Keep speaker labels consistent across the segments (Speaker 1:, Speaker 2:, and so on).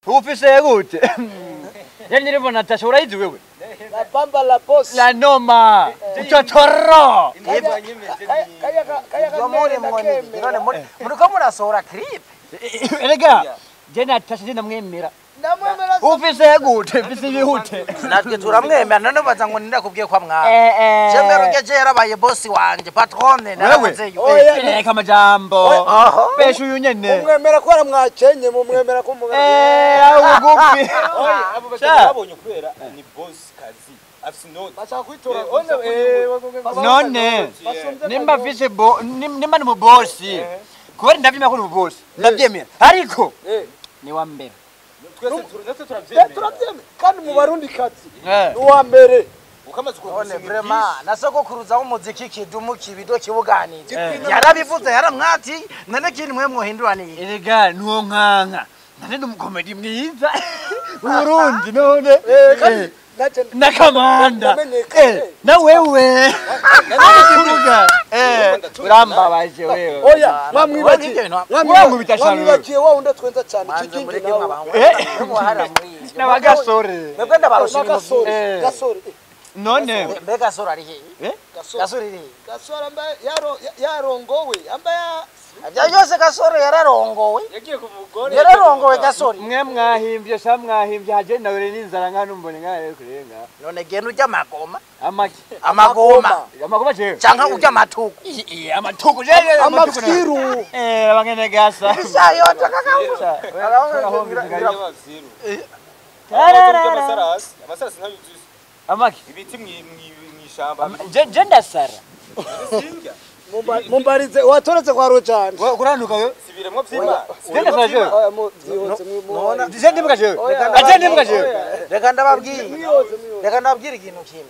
Speaker 1: Ufise gute? Yani nilivyo Natasha uraizi wewe?
Speaker 2: La bamba la boss.
Speaker 1: La noma. Utotoro.
Speaker 2: Kaya
Speaker 3: muri mwoni. Muriko murasohora clip.
Speaker 1: Erega je Natasha je ndamwemera.
Speaker 2: Ndamwemera.
Speaker 1: Ufise gute? Ufise bihute.
Speaker 3: Natwe turamwemera none baza ngo ndakubwiye kwa mwana. Je mberuke je yarabaye boss wanje patrone naravuze yo.
Speaker 1: Reka amajambo. Pesha uyu nyene.
Speaker 2: Umwemera ko aramwakenye mumwemera ko mumwemera.
Speaker 1: Ugufi.
Speaker 4: Oya abo babonye kubera ni boss kazi. Afise note.
Speaker 2: Bashaka kwitora.
Speaker 1: None. Nimba afise bo nimba ni mu boss. Kubera ndavyemera ko ni mu boss. Ndavyemera. Ariko ni wa mbere.
Speaker 4: Twese turavyemera.
Speaker 2: Turavyemera kandi mu Barundi kazi. Ni wa mbere.
Speaker 4: Ukamaze
Speaker 3: none vraiment nasogokuruza umuziki kidumu kibido kibuganije. Yarabivuze yaramwati none kintu mwe mwohinduraniye.
Speaker 1: Erega nuwo nkanka. Nane ndumukomedi mwiza. Burundi none. Na kamanda. Na wewe. Kuruga. Urambabaje wewe.
Speaker 2: Oya, mwamwibagiye. Mwamwibagiye wa undi twenza cyane kikingi nawe.
Speaker 1: Na bagasore.
Speaker 3: Mwebwe ndabarusha
Speaker 2: gasore. Gasore.
Speaker 1: None.
Speaker 3: Mbe gasore ari he? Gasore iri.
Speaker 2: Gasore ambaye yarongowe ambaye
Speaker 3: Ibyo byose gasore yararongowe.
Speaker 4: Yagiye ku mugore.
Speaker 3: Yararongowe gasore.
Speaker 1: Mwe mwahimbye sha mwahimbye haje nawe n'inzara nka numbone nka rero kurenga.
Speaker 3: None genda urya amagoma.
Speaker 1: Amaki.
Speaker 3: Amagoma.
Speaker 1: Amagoma je.
Speaker 3: Canka urya amatuku.
Speaker 1: Amatuku je.
Speaker 2: Amafyiru.
Speaker 1: Abangene gasa.
Speaker 3: Bisayota kaka.
Speaker 4: Amasarasi. Amasarasi ntayo uzi.
Speaker 1: Amaki.
Speaker 4: Ibiti mwishamba.
Speaker 1: Je ndasara.
Speaker 4: Singa.
Speaker 2: Mumbarize watoretse kwa Rojane.
Speaker 1: Kuranuka wewe.
Speaker 4: Sibiremwa vy'Imana.
Speaker 1: Genda saje.
Speaker 2: Oya mu byihuse mu.
Speaker 1: Je ndibuka jewe. Aje ndibuka jewe.
Speaker 3: Reka ndababwira. Reka ndababwira ikintu kimwe.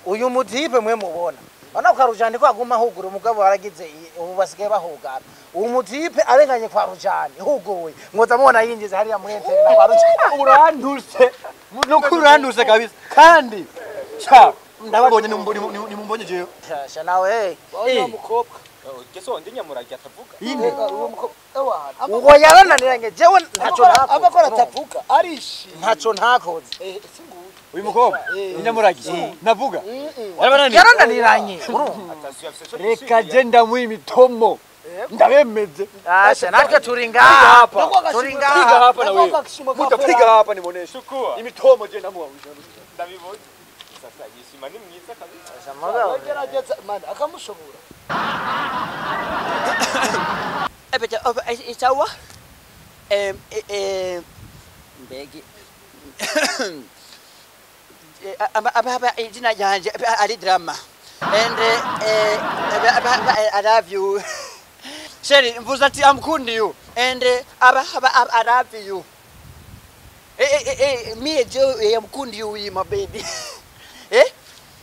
Speaker 3: Uyu mutipe mwe mubona. Bana kwa Rojane ko aguma hugura umugabo waragize ubu basigaye bahugana. Uyu mutipe arenganye kwa Rojane huguwe. Ngoza mubona yinjize hariya mwente na kwa Rojane.
Speaker 1: Uranduse. Nuko uranduse kabisa. Kandi cha ndababonye nimumbonye jewe.
Speaker 3: Sha nawe.
Speaker 2: Oya mukobwa.
Speaker 4: Geso ndi nyamuragi atavuga.
Speaker 1: Inde.
Speaker 2: Uwo mukobwa.
Speaker 3: Uwo yarananiranye jewe ntaco ntakoze.
Speaker 2: Abakora atavuga arishi.
Speaker 3: Ntaco ntakoze.
Speaker 2: Singuye.
Speaker 1: Uyu mukobwa nyamuragi navuga.
Speaker 3: Yarananiranye.
Speaker 1: Reka je ndamuha imitomo. Ndabemeze.
Speaker 3: Asha natwe turi ngaha. Turi ngaha.
Speaker 1: Piga hapa na wewe. Mutapiga hapa nimuoneshe. Imitomo je ndamuha.
Speaker 4: Ndabibonye. Sasa yishima ni mwiza kabisa.
Speaker 2: Gerageza man akamushobora.
Speaker 1: Isawa. Mbegi. Aba izina ryanje ari drama. And I love you. Sherry, mvuze ati amkundi you. And aba I love you. Me je amkundi you my baby.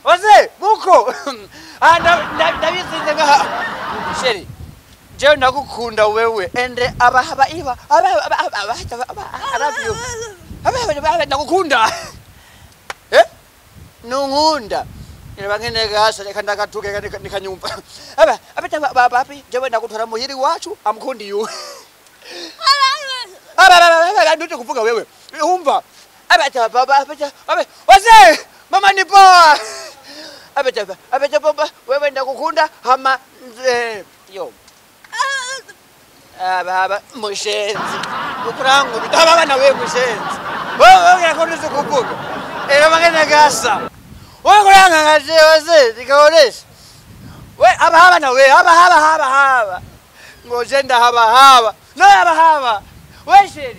Speaker 1: Oze muko. Ndabisinze ngaha. Sherry. Je ndagukunda wewe and aba iba aba I love you. Aba ndagukunda. Nunkunda. Nibangene gasa reka ndagatuke nikanyumva. Aba abita bapi jewe ndagutora muhiri wacu amkundi you. Aba nduje kuvuga wewe. Umva. Abita baba abita Oze mama ni poa. Abita baba wewe ndagukunda hama yo. Aba mushenzi. Ukurangu bitaba na wewe mushenzi. Wewe unakoneza kuvuga. Era bangene gasa. Wewe kuranga ngaje wase nikaonesha. We aba haba na we aba haba haba haba. Ngoje ndahaba haba. No aba haba. We sheri.